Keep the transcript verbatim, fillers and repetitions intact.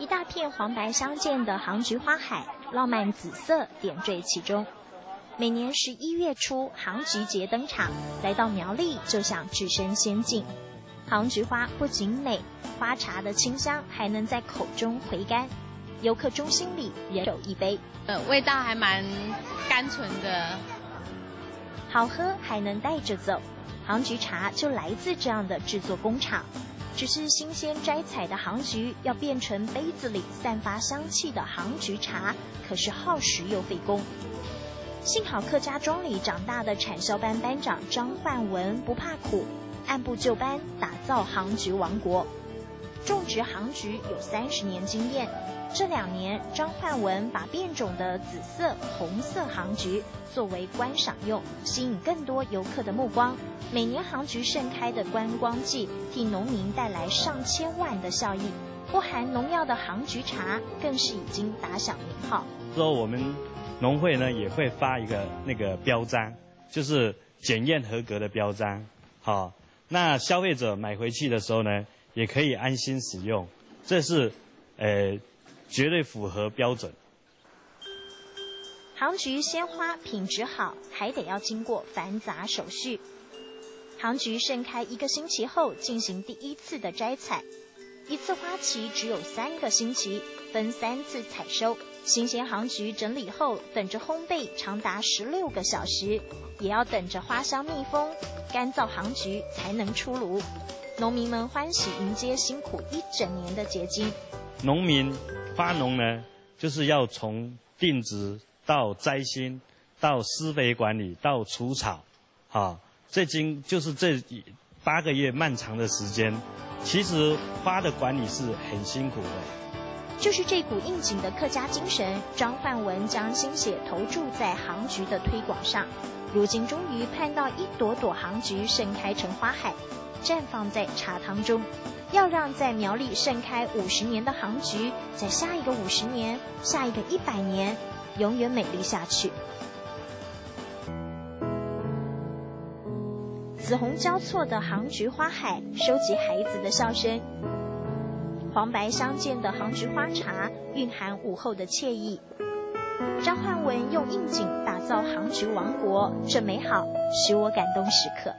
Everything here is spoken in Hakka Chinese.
一大片黄白相间的杭菊花海，浪漫紫色点缀其中。每年十一月初，杭菊节登场，来到苗栗就像置身仙境。杭菊花不仅美，花茶的清香还能在口中回甘，游客中心里人手一杯。呃，味道还蛮甘醇的。好喝还能带着走，杭菊茶就来自这样的制作工厂。只是新鲜摘采的杭菊要变成杯子里散发香气的杭菊茶，可是耗时又费工。幸好客家庄里长大的产销班班长张焕文不怕苦，按部就班打造杭菊王国。种植杭菊有三十年经验，这两年张焕文把变种的紫色、红色杭菊作为观赏用，吸引更多游客的目光。每年杭菊盛开的观光季，替农民带来上千万的效益。不含农药的杭菊茶更是已经打响名号。说我们农会呢也会发一个那个标章，就是检验合格的标章。好，那消费者买回去的时候呢，也可以安心使用，这是呃绝对符合标准。杭菊鲜花品质好，还得要经过繁杂手续。杭菊盛开一个星期后，进行第一次的摘采。一次花期只有三个星期，分三次采收。新鲜杭菊整理后，等着烘焙长达十六个小时，也要等着花香蜜封、干燥杭菊才能出炉。农民们欢喜迎接辛苦一整年的结晶。农民发农呢，就是要从定植到摘心，到施肥管理，到除草，哈，这经就是这八个月漫长的时间。其实花的管理是很辛苦的。就是这股应景的客家精神，张焕文将心血投注在杭菊的推广上。如今终于盼到一朵朵杭菊盛开成花海，绽放在茶汤中。要让在苗栗盛开五十年的杭菊，在下一个五十年、下一个一百年，永远美丽下去。紫红交错的杭菊花海，收集孩子的笑声。黄白相间的杭菊花茶，蕴含午后的惬意。张焕文用应景打造杭菊王国，这美好使我感动时刻。